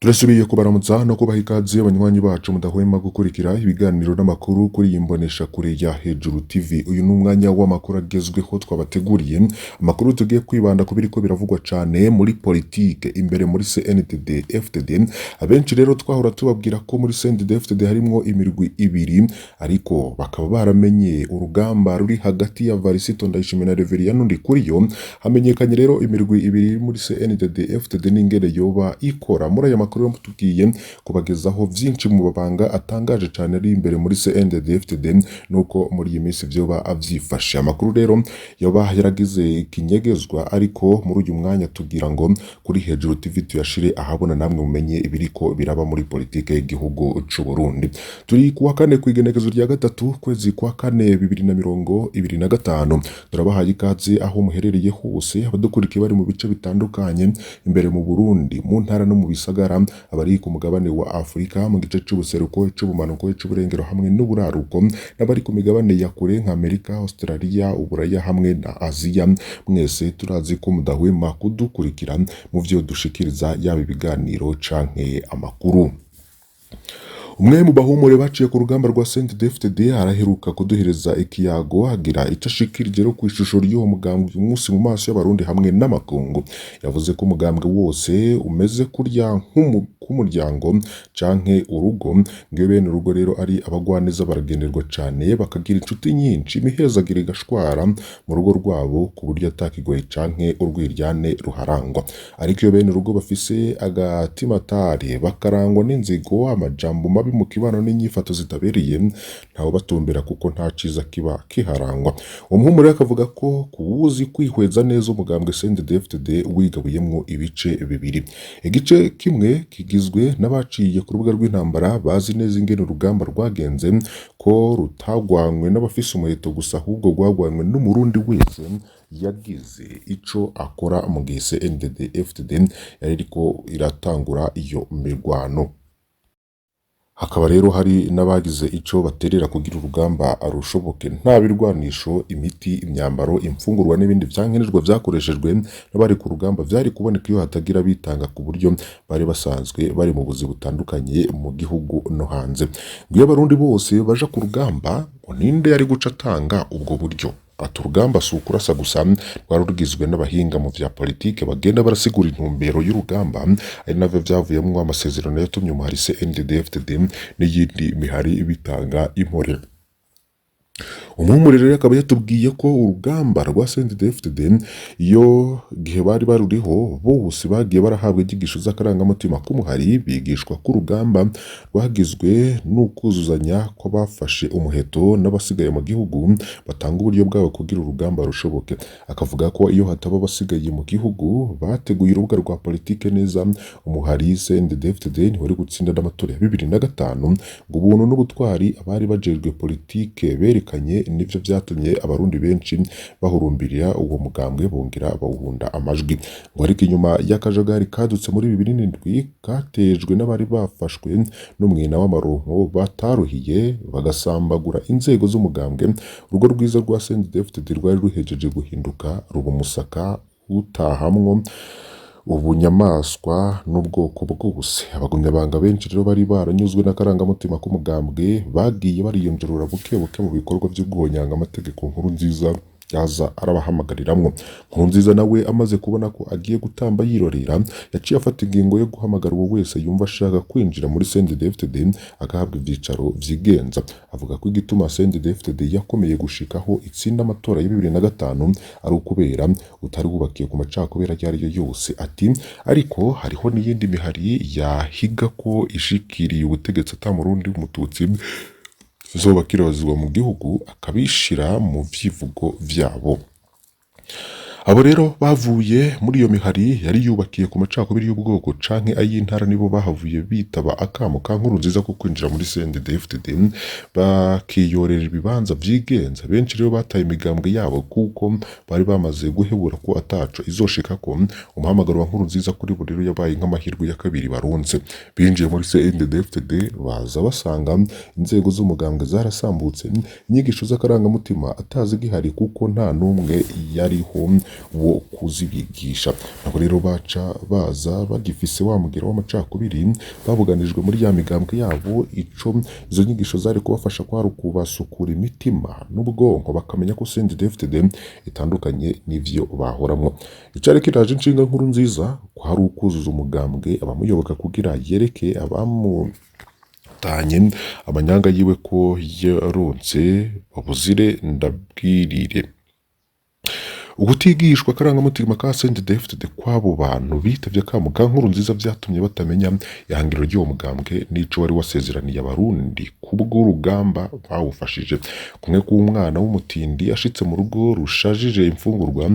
Turasubiye kubaramutsa no kubaha ikaze abanywanyi bacu mudahwema gukurikira ibiganiro n'amakuru kuri iyi mboneshakure ya Hejuru TV. Uyu ni umwanya w'amakuru agezweho twabateguriye, amakuru tugiye kwibanda ku biriko biravugwa cane muri politike imbere muri CNDD FDD. Abenshi rero twahora tubabwira ko muri CNDD FDD harimwo imirwi ibiri, ariko bakaba baramenye urugamba ruri hagati ya Varisito Ndayishimiye na Reverien Ndikuriyo. Hamenyekanye rero imirwi ibiri iri muri CNDD FDD n'ingene yoba ikora. Muri aya makuru rero tugiye kubagezaho vyinshi mu mabanga atangaje cane ari imbere muri CNDD FDD nuko muri iyi minsi vyoba vyifashe. Amakuru rero yoba yaragize ikinyegezwa, ariko muri uyu mwanya tugira ngo kuri Hejuru TV tuyashire ahabona namwe mumenye ibiriko biraba muri politike y'igihugu c'u Burundi. Turi kuwa kane kw'igenekezo rya 3 kwezi kwa kane 2025. Turabahaye ikaze aho muherereye hose, abadukurikiye bari mu bice bitandukanye imbere mu Burundi, mu ntara no mu bisagara, abari ku mugabane wa Afurika mu gice c'ubuseruko, c'ubumanuko, c'uburengero hamwe n'uburaruko, n'abari ku migabane ya kure nka Amerika, Australia, Uburaya hamwe na Aziya. Mwese turazi ko mudahwema kudukurikira mu vyo dushikiriza, yaba ibiganiro canke amakuru. Umwe mu bahumure baciye ku rugamba rwa CNDD-FDD araheruka kuduhereza ikiyago, agira ico ashikirije rero kw'ishusho ry'uwo mugambwe uyu munsi mu maso y'Abarundi hamwe n'amakungu. Yavuze ko umugambwe wose umeze kurya k'umuryango canke urugo, ngo bene urugo rero ari abagwaneza baragenerwa cane, bakagira inshuti nyinshi, imihezagiro igashwara mu rugo rwabo ku buryo atakigoye canke urwiryane ruharangwa. Ariko iyo bene urugo bafise agatimatari, bakarangwa n'inzigo, amajambo mabi mu kibano n'inyifato zitabereye, ntawe batumbera kuko nta ciza kiba kiharangwa. Umuhumure akavuga ko kuwuzi kwihweza neza, umugambwe CNDD-FDD wigabuyemwo ibice bibiri. Igice kimwe kigizwe n'abaciye ku rubuga rw'intambara, bazi neza ingene urugamba rwagenze, ko rutagwanywe n'abafise umuheto gusa, ahubwo rwagwanywe n'Umurundi wese yagize ico akora mu gihe CNDD FDD yari iriko iratangura iyo mirwano. Hakaba rero hari n'abagize ico baterera kugira urugamba rushoboke: nta birwanisho, imiti, imyambaro, imfungurwa n'ibindi vyankenerwa vyakoreshejwe n'abari ku rugamba vyari kuboneka iyo hatagira abitanga ku buryo bari basanzwe bari mu buzi butandukanye mu gihugu no hanze. Ngo iyo Abarundi bose baja ku rugamba, ngo ninde yari guca atanga ubwo buryo? Ati urugamba si ukurasa gusa, rwari rugizwe n'abahinga mu vya politike bagenda barasigura intumbero y'urugamba, ari navyo vyavuyemwo amasezerano yatumye umuhari CNDD-FDD n'iyindi mihari bitanga impore. Umuhumure rero akaba yatubwiye ko urugamba rwa CNDD-FDD, iyo gihe bari baruriho bose bagiye barahabwa inyigisho z'akarangamutima k'umuhari, bigishwa ko urugamba rwagizwe n'ukuzuzanya kw'abafashe umuheto n'abasigaye mu gihugu batanga uburyo bwabo kugira urugamba rushoboke. Akavuga ko iyo hataba abasigaye mu gihugu bateguye urubuga rwa politike neza, umuhari CNDD-FDD ntiwari gutsinda n'amatora ya 2005. Ngo ubuntu n'ubutwari abari bajejwe politike berekanye nivyo vyatumye Abarundi benshi bahurumbirira uwo mugambwe, bongera bawuhunda amajwi. Ngo ariko inyuma y'akajagari kadutse muri 2007 katejwe n'abari bafashwe n'umwina w'amaronko bataruhiye bagasambagura inzego z'umugambwe, urugo rwiza rwa CNDD-FDD rwari ruhejeje guhinduka ruba umusaka utahamwo ubunyamaswa n'ubwoko bwose. Abagumyabanga benshi rero bari baranyuzwe n'akarangamutima k'umugambwe bagiye bariyongerera buke buke mu bikorwa vyo guhonyanga amategeko Nkurunziza yaza arabahamagariramwo. Nkurunziza nawe amaze kubona ko agiye gutamba yirorera, yaciye afata ingingo yo guhamagara uwo wese yumva ashaka kwinjira muri CNDD-FDD agahabwa ivyicaro vyigenza. Avuga ko igituma CNDD-FDD yakomeye gushikaho itsinda amatora ya 2005 ari ukubera utari wubakiye ku macakubiri ayo ari yo yose. Ati ariko hariho n'iyindi mihari yahiga ko ishikiriye ubutegetsi ata Murundi w'Umututsi zoba kirabazwa mu gihugu, akabishira mu vyivugo vyabo. Abo rero bavuye muri iyo mihari yari yubakiye ku macakubiri y'ubwoko canke ay'intara nibo bahavuye bitaba akamo ka Nkurunziza ko kwinjira muri CNDD-FDD, bakiyorera ibibanza vyigenza. Benshi rero bataye imigambwe yabo kuko bari bamaze guhebura ko ataco izoshikako. Umuhamagaro wa Nkurunziza kuri bo rero yabaye nk'amahirwe ya kabiri baronse. Binjiye muri CNDD-FDD baza basanga inzego z'umugambwe zarasambutse, inyigisho z'akarangamutima atazigihari kuko nta n'umwe yariho. wo kuzibigisha. Nabo rero baca baza bagifise wa mugera w'amacakubiri babuganijwe muri ya migambwe yabo, ico izo nyigisho zari kubafasha kwari ukubasukura imitima n'ubwonko bakamenya ko CNDD-FDD itandukanye n'ivyo bahoramwo. Icari kiraje inshinga nkuru nziza kwari ukuzuza umugambwe abamuyoboka kugira yereke abamutanye amanyanga yiwe ko yaronse babuzire ndabwirire. Ugutigishwa akarangamutima ka CNDD-FDD kw'abo bantu bitavye akamo ka Nkurunziza vyatumye batamenya ihangiro ry'uwo mugambwe n'ico wari wasezeraniye abarundi kubw'urugamba bawufashije. Kumwe k'umwana w'umutindi ashitse mu rugo rushajije imfungurwa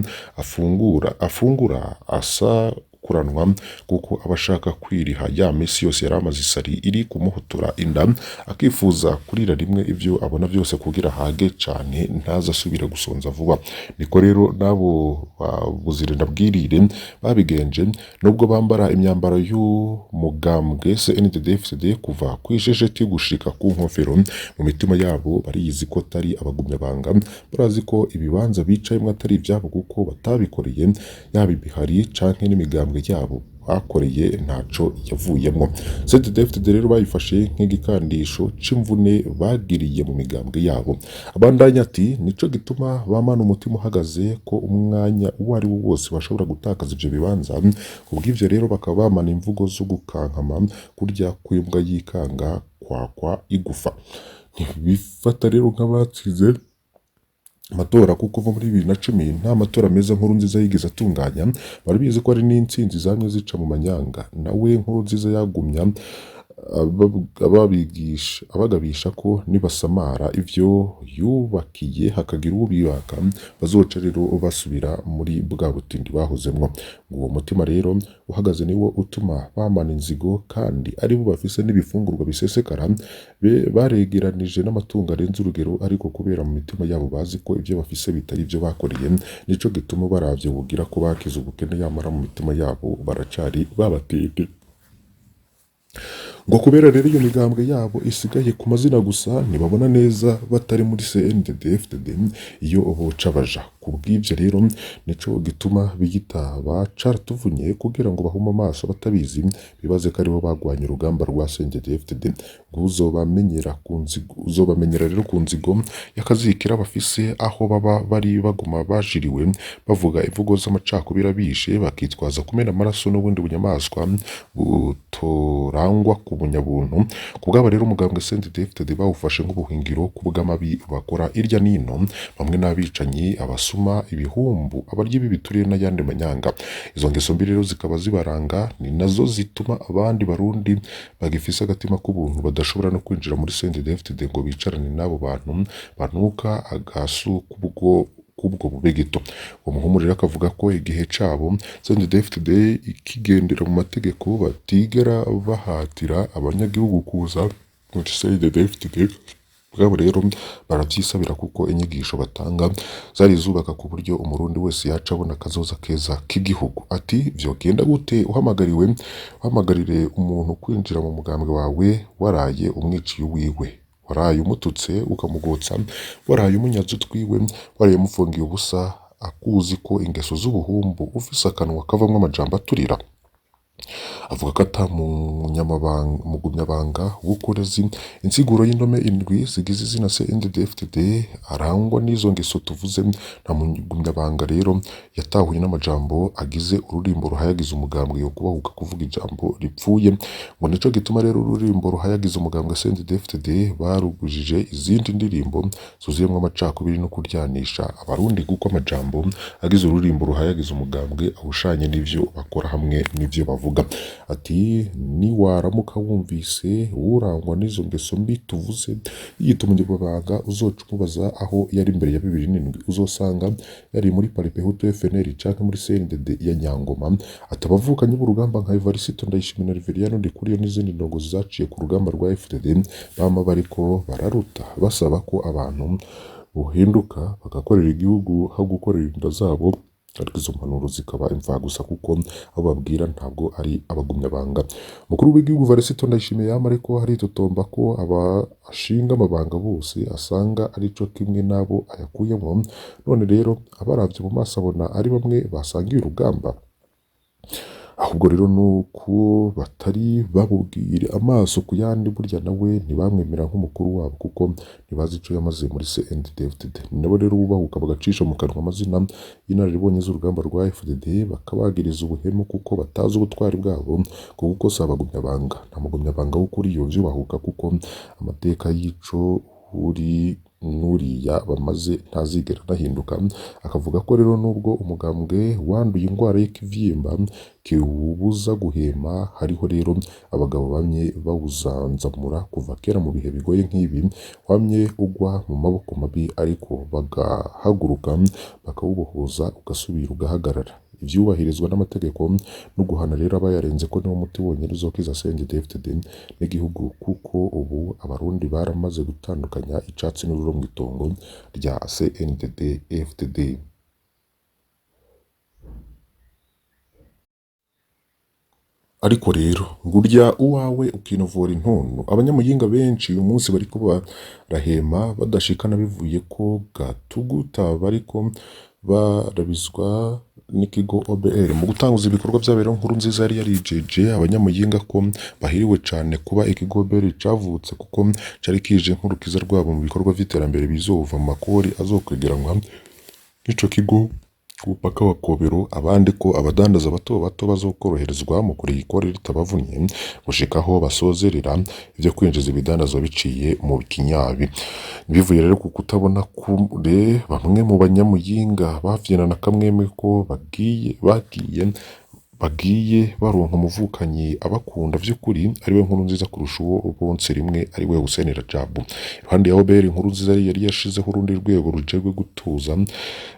afungura asa kuranwa kuko aba ashaka kwiriha ya misi yose yari amaze isari iri kumuhotora inda, akifuza kurira rimwe ivyo abona vyose kugira hage cane ntaze asubire gusonza vuba. Niko rero n'abo babuzire ndabwirire babigenje, nubwo bambara imyambaro y'umugambwe CNDD-FDD kuva kw'ijejeti gushika ku nkofero, mu mitima yabo bariyizi ko atari abagumyabanga, barazi ko ibibanza bicayemwo atari ivyabo kuko batabikoreye, yaba ibihari canke n'imigambwe yabo bakoreye ntaco yavuyemwo. CNDD-FDD rero bayifashe nk'igikandisho c'imvune bagiriye mu migambwe yabo. Abandanya ati nico gituma bamana umutima uhagaze ko umwanya uwo ari wo wose bashobora gutakaza ivyo bibanza. Kubw'ivyo rero bakaba bamana imvugo zo gukankama kurya kw'imbwa yikanga kwakwa igufa. Ntibifata rero nk'abatsinze amatora kuko kuva muri 2010 nta matora meza Nkurunziza yigeze atunganya, bari bizi ko ari n'intsinzi zamye zica mu manyanga. Nawe Nkurunziza yagumya abagabisha ko nibasamara ivyo yubakiye hakagira uwo bibaka bazoca rero basubira muri bwa butindi bahozemwo. Ngo uwo mutima rero uhagaze niwo utuma bamana inzigo kandi aribo bafise n'ibifungurwa bisesekara, baregeranije n'amatungo arenze urugero, ariko kubera mu mitima yabo bazi ko ivyo bafise bitari ivyo bakoreye, nico gituma baravye wogira ko bakize ubukene, yamara mu mitima yabo baracari babatindi. Ngo kubera rero iyo migambwe yabo isigaye ku mazina gusa, ntibabona neza batari muri CNDD-FDD iyo boca baja. Kubw'ivyo rero nico gituma biyita ba caratuvunye kugira ngo bahume amaso batabizi, bibaze ko aribo bagwanye urugamba rwa CNDD-FDD. Ngo uzobamenyera rero ku nzigo y'akazikira bafise aho baba bari baguma bajiriwe bavuga imvugo z'amacakubiri abishe, bakitwaza kumena amaraso n'ubundi bunyamaswa butorangwa ku bunyabuntu. Kubw'abo rero umugambwe CNDD-FDD bawufashe nk'ubuhingiro kubw'amabi bakora irya nino, bamwe n'abicanyi, abasuma, ibihumbu, abaryi b'ibiturire n'ayandi manyanga. Izo ngeso mbi rero zikaba zibaranga, ni nazo zituma abandi barundi bagifise agatima k'ubuntu badashobora no kwinjira muri CNDD-FDD ngo bicarane n'abo bantu banuka agasu kubwo bube gito. Uwo muhumuro rero akavuga ko igihe cabo CNDD-FDD ikigendera mu mategeko batigera bahatira abanyagihugu kuza muri CNDD-FDD. Bwabo rero baravyisabira kuko inyigisho batanga zari zubaka ku buryo umurundi wese yaca abona akazoza keza k'igihugu. Ati vyogenda gute uhamagarire umuntu kwinjira mu mugambwe wawe waraye umwiciye uwiwe, waraye umututse ukamugotsa, waraye umunyaze utwiwe, waraye umufungiye ubusa, akuzi ko ingeso z'ubuhumbu ufise akanwa kavamwo amajambo aturira. Avuga ko ata mugumyabanga w'ukurezi insiguro y'indome indwi zigize izina CNDD-FDD arangwa n'izo ngeso tuvuze. Nta mugumyabanga rero yatahuye n'amajambo agize ururimbo ruhayagiza umugambwe yo kubahuka kuvuga ijambo ripfuye. Ngo nico gituma rero ururimbo ruhayagiza umugambwe CNDD-FDD barugujije izindi ndirimbo zuzuyemwo amacakubiri no kuryanisha abarundi, kuko amajambo agize ururimbo ruhayagiza umugambwe awushanye n'ivyo bakora hamwe n'ivyo bavuga. Ati niwaramuka wumvise urangwa n'izo ngeso mbi tuvuze yiyita umunyamabanga, uzoca umubaza aho yari imbere ya 2007, uzosanga yari muri Paripehutu FNL canke muri CNDD ya Nyangoma. Ati abavukanyi b'urugamba nka Evariste Ndayishimiye na Reveriyano Ndikuriyo n'izindi ndongozi zaciye ku rugamba rwa FDD bama bariko bararuta basaba ko abantu bohinduka bagakorera igihugu aho gukorera inda zabo. Ariko izo mpanuro zikaba imfagusa kuko abo babwira ntabwo ari abagumyabanga. Umukuru w'igihugu Varisito Ndayishimiye yama ariko aritotomba ko aba ashinga amabanga bose asanga arico kimwe n'abo ayakuyemo. None rero abaravye mu maso abona ari bamwe basangiye urugamba. Ahubwo rero nuko batari bamubwire amaso ku yandi, burya nawe ntibamwemera nk'umukuru wabo kuko ntibazi ico yamaze muri CNDD-FDD. Ni nabo rero bubahuka bagacisha mu kanwa amazina y'inararibonye z'urugamba rwa FDD, bakabagiriza ubuhemu kuko batazi ubutwari bwabo, kuko si abagumyabanga. Nta mugumyabanga w'ukuri yovyubahuka kuko amateka y'ico uri n'uriya bamaze ntazigera anahinduka. Akavuga ko rero nubwo umugambwe wanduye ingwara y'ikivyimba kiwubuza guhema, hariho rero abagabo bamye bawuzanzamura kuva kera mu bihe bigoye nk'ibi, wamye ugwa mu maboko mabi ariko bagahaguruka bakawubohoza ugasubira ugahagarara. Ivyubahirizwa n'amategeko no guhana rero abayarenze ko niwo muti wonyene uzokiza CNDD-FDD n'igihugu, kuko ubu abarundi baramaze gutandukanya icatsi n'ururo mw'itongo rya CNDD-FDD. Ariko rero ngurya uwawe ukinovora intuntu. Abanyamuyinga benshi uyu munsi bariko barahema badashikana bivuye ko gatuguta bariko barabizwa n'ikigo OBR. Mu gutanguza ibikorwa vyabo Nkurunziza yari yarijeje abanyamuyinga ko bahiriwe cane kuba ikigo OBR cavutse, kuko cari kije nk'urukiza rwabo mu bikorwa vy'iterambere bizova mu makori azokwegeranwa n'ico kigo ku mupaka wa Kobero. Abandi ko abadandaza bato bato bazokoroherezwa mu kuriha ikori ritabavunnye gushika aho basozerera ivyo kwinjiza ibidandazwa biciye mu kinyabi. Bivuye rero ku kutabona kure, bamwe mu banyamuyinga bavyinana kamwemwe ko bagiye baronka umuvukanyi abakunda vy'ukuri ariwe Nkurunziza kurusha uwo bonse rimwe ariwe Hussein Rajabu. Iruhande ya OBR, Nkurunziza yari yashizeho urundi rwego rujejwe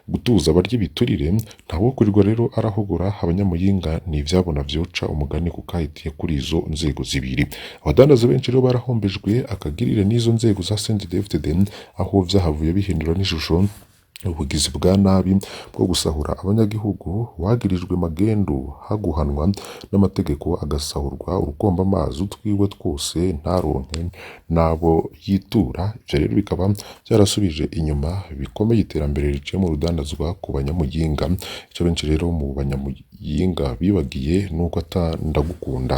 gutuza abarya ibiturire. Ntawokurirwa rero arahogora abanyamuyinga n'ivyabona vyoca umugani kukahitiye kuri izo nzego zibiri. Abadandaza benshi rero barahombejwe akagirire n'izo nzego za CNDD-FDD, aho vyahavuye bihindura n'ishusho ubugizi bwa nabi bwo gusahura abanyagihugu. Wagirijwe magendu haguhanwa n'amategeko agasahurwa urukomba amazi utwiwe twose ntaronke n'abo yitura. Ivyo rero bikaba vyarasubije inyuma bikomeye iterambere riciye mu rudandazwa ku banyamuyinga. Ico benshi rero mu banyamuyinga bibagiye nuko ata ndagukunda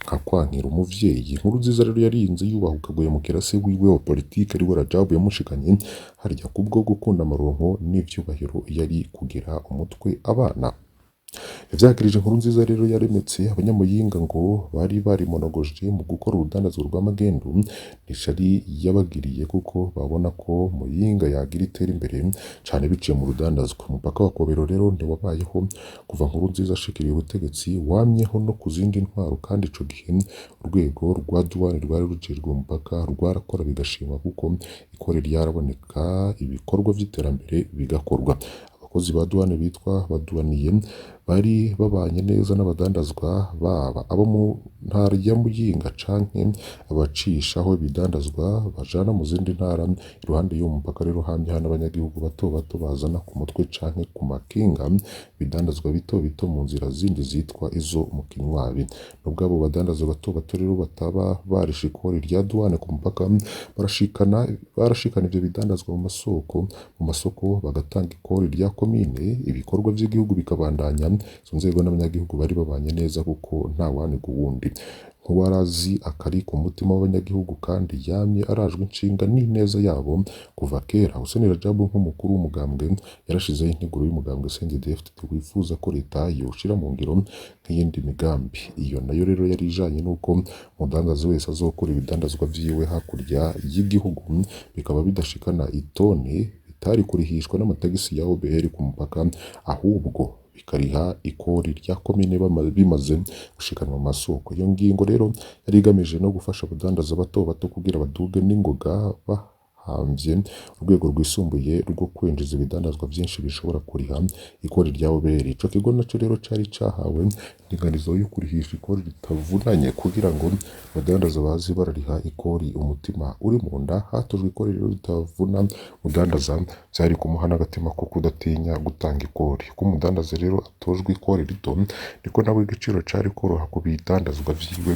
nka kwankira umuvyeyi. Nkurunziza rero yarinze yubahuka guhemukira se wiwe wa politike ariwe Rajabu yamushikanye harya kubwo gukunda amaronko n'ivyubahiro yari kugira umutwe abana. Ivyagirije Nkurunziza rero yaremetse abanyamuyinga ngo bari barimonogoje mu gukora urudandazwa rw'amagendu, n'ishari yabagiriye kuko babona ko Muyinga yagira itera imbere cane biciye mu rudandazwa. Umupaka wa Kobero rero ntiwabayeho kuva Nkurunziza ashikiriye ubutegetsi, wamyeho no ku zindi ntwaro, kandi ico gihe urwego rwa duwani rwari rujejwe umupaka rwarakora bigashimwa kuko ikore ryaraboneka, ibikorwa vy'iterambere bigakorwa. Abakozi ba duwane bitwa baduwaniye bari babanye neza n'abadandazwa, baba abo mu ntara ya Muyinga canke abacishaho ibidandazwa bajana mu zindi ntara. Iruhande y'uwo mupaka rero hamye hano abanyagihugu bato bato bazana ku mutwe canke ku makinga ibidandazwa bito bito mu nzira zindi zitwa izo mu kinywabi. Nubwo abo badandaza bato bato rero bataba barishe ikori rya duwane ku mupaka, barashikana ivyo bidandazwa mu masoko bagatanga ikori rya komine, ibikorwa vy'igihugu bikabandanya. Izo nzego n'abanyagihugu bari babanye neza kuko nta waniga uwundi. Nkuwarazi akari ku mutima w'abanyagihugu kandi yamye arajwe inshinga n'ineza yabo kuva kera. Hussein Rajabu nk'umukuru w'umugambwe yarashizeho integuro y'umugambwe CNDD-FDD wifuza ko leta yoshira mu ngiro nk'iyindi migambi. Iyo nayo rero yari ijanye n'uko umudandaza wese azokura ibidandazwa vyiwe hakurya y'igihugu bikaba bidashikana itoni bitari kurihishwa n'amatagisi ya OBR ku mupaka, ahubwo bikariha ikori rya komine bimaze gushikanwa mu masoko. Iyo ngingo rero yari igamije no gufasha abadandaza bato bato kugira baduge n'ingoga Bahamvye urwego rwisumbuye rwo kwinjiza ibidandazwa vyinshi bishobora kuriha ikori rya OBR. Ico kigo naco rero cari cahawe indinganizo yo kurihisha ikori ritavunanye kugira ngo abadandaza baze barariha ikori umutima uri mu nda. Hatojwe ikori rero ritavuna umudandaza, vyari kumuha n'agatima ko kudatinya gutanga ikori. Uko umudandaza rero atojwe ikori rito, niko nawe igiciro cari koroha ku bidandazwa vyiwe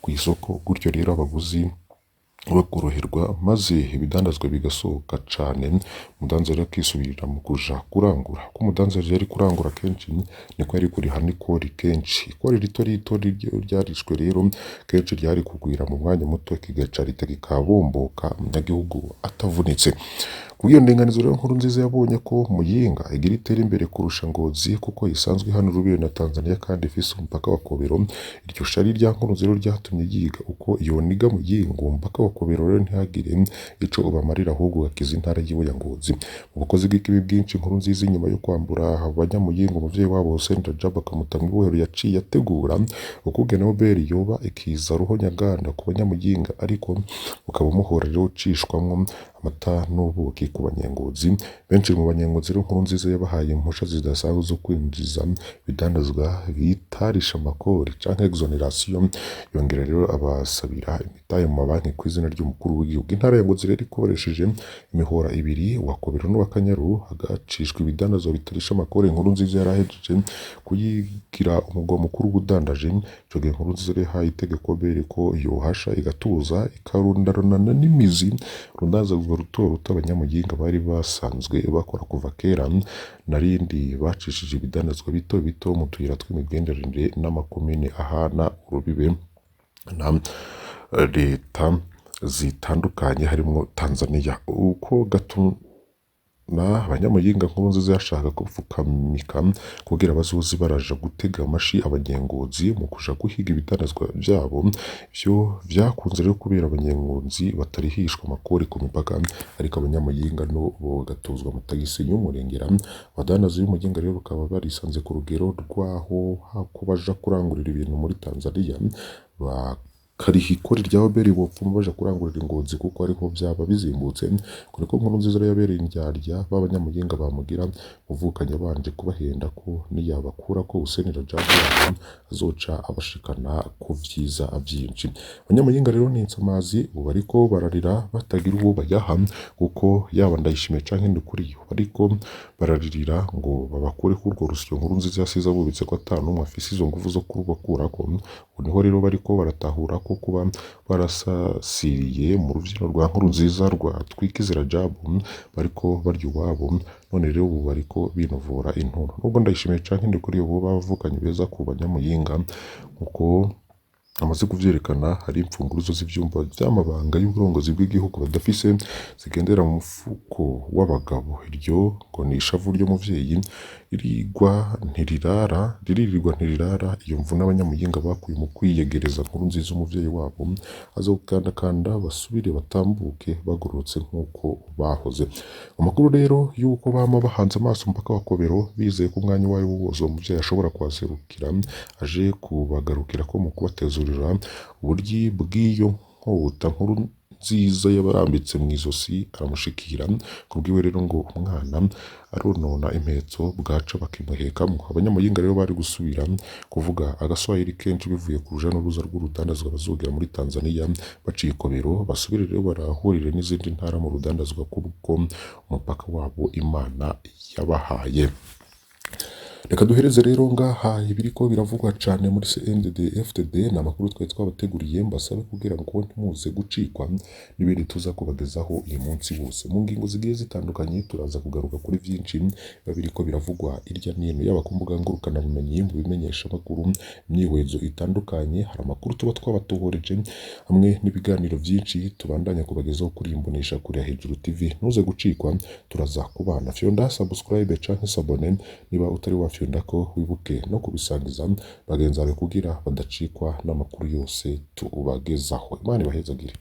kw'isoko, gutyo rero abaguzi bakoroherwa maze ibidandazwa bigasohoka cane, umudandaza rero akisubirira mu kuja kurangura. Uko umudandaza rero yari kurangura kenshi, niko yari kuriha n'ikori kenshi. Ikori rito rito ryarishwe rero kenshi ryari kugwira mu mwanya muto kigaca rita kikabomboka umunyagihugu atavunitse. Kubw'iyo ndinganizo rero Nkurunziza yabonye ko Muyinga igira itere imbere kurusha Ngozi kuko isanzwe ihana urubibe na Tanzania kandi ifise umupaka wa Kobero. Iryo shari rya Nkurunziza rero ryatumye yiga uko yoniga Muyinga uwo mupaka wa Kobero rero ntihagire ico ubamarira ahubwo ugakiza intara yiwe ya Ngozi. Mu bukozi bw'ikibi bwinshi Nkurunziza inyuma yo kwambura abanyamuyinga umuvyeyi wabo Hussein Rajab akamuta mw'ibohero yaciye ategura ukugene Oberi yoba ikiza ruhonyanganda ku banyamuyinga ariko ukaba umuhora rero ucishwamwo amata n'ubuki ku banyengozi. Benshi mu banyengozi rero Nkurunziza yabahaye impusha zidasanzwe zo kwinjiza ibidandazwa bitarisha amakori canke exoneration, yongera rero abasabira imitahe mu mabanki kw'izina ry'umukuru w'igihugu. Intara ya Ngozi rero ikoresheje imihora ibiri, uwa Kobero n'uwa Kanyaru, hagacishwa ibidandazwa bitarisha amakori. Nkurunziza yarahejeje kuyigira umugwa mukuru w'ubudandaji. Ico gihe Nkurunziza rero yahaye itegeko Oberi ko yohasha igatuza ikarundarunana n'imizi urudandazwa ruto ruto abanyamuyinga bari basanzwe bakora kuva kera, narindi bacishije ibidandazwa bito bito mu tuyira tw'imigenderanire n'amakomine ahana urubibe na leta zitandukanye harimwo Tanzania. Uko gatuna abanyamuyinga Nkurunziza yashaka gupfukamika kugira bazoze baraja gutega amashi abanyengozi mu kuja guhiga ibidandazwa vyabo. Ivyo vyakunze rero kubera abanyengozi batarihishwa amakori ku mipaka, ariko abanyamuyinga no bagatozwa amatagisi y'umurengera. Abadandaza b'Imuyinga rero bakaba barisanze ku rugero rwaho hako baja kurangurira ibintu muri Tanzania bakariha ikori rya Oberi bopfuma baja kurangurira i Ngozi kuko ariho vyaba bizimbutse. Niko Nkurunziza rero yabereye indyarya b'abanyamuyinga bamugira muvukanye abanje kubahenda ko niyabakurako Hussein Rajab wabo azoca abashikana ku vyiza vyinshi. Abanyamuyinga rero ni insamazi ubu bariko bararira batagira uwo bayaha kuko yaba Ndayishimiye canke Ndikuriyo bariko bararirira ngo babakureko urwo rusyo Nkurunziza yasize abubitse ko ata n'umwe afise izo nguvu zo kurubakurako. Ubu niho rero bariko baratahura ko kuba barasasiriye mu ruvyino rwa Nkurunziza rwa Twikize Rajab bariko barya iwabo, none rero ubu bariko binovora intono. Nubwo Ndayishimiye canke Ndikuriyo boba bavukanye beza ku banyamuyinga nkuko amaze kuvyerekana, hari imfunguruzo z'ivyumba vy'amabanga y'uburongozi bw'igihugu badafise zigendera mu mufuko w'abagabo. Iryo ngo ni ishavu ry'umuvyeyi ririgwa ntirirara, riririrwa ntirirara. Iyo mvune abanyamuyinga bakuye mu kwiyegereza Nkurunziza umuvyeyi wabo azokandakanda basubire batambuke bagororotse nk'uko bahoze. Amakuru rero y'uko bama bahanze amaso umupaka wa Kobero bizeye ko umwanya uwo ariwo wose uwo muvyeyi ashobora kuhaserukira aje kubagarukirako mu kubatezurira uburyi bw'iyo nkota Nkurunziza yabarambitse mw'izosi aramushikira. Kubwiwe rero ngo umwana aronona impetso bwaca bakimuhekamwo. Abanyamuyinga rero bari gusubira kuvuga agaswahili kenshi bivuye ku ruja n'uruza rw'urudandazwa bazogera muri Tanzania baciye i Kobero, basubire rero barahurire n'izindi ntara mu rudandazwa kuko umupaka wabo Imana yabahaye. Reka duhereze rero ngaha ibiriko biravugwa cane muri CNDD FDD. Ni amakuru twari twabateguriye, mbasabe kugira ngo ntimuze gucikwa n'ibindi tuza kubagezaho uyu munsi wose mu ngingo zigiye zitandukanye. Turaza kugaruka kuri vyinshi biba biriko biravugwa irya n'ino, yaba ku mbuga ngurukanabumenyi, mu bimenyeshamakuru, imyihwezo itandukanye. Hari amakuru tuba twabatohoreje hamwe n'ibiganiro vyinshi tubandanya kubagezaho kuri iyi mboneshakure ya Hejuru TV. Ntuze gucikwa, turaza kubana. Fyonda subscribe canke s'abonner niba utari wafyonda ko, wibuke no kubisangiza bagenzi bawe kugira badacikwa n'amakuru yose tubagezaho. Imana ibahezagire.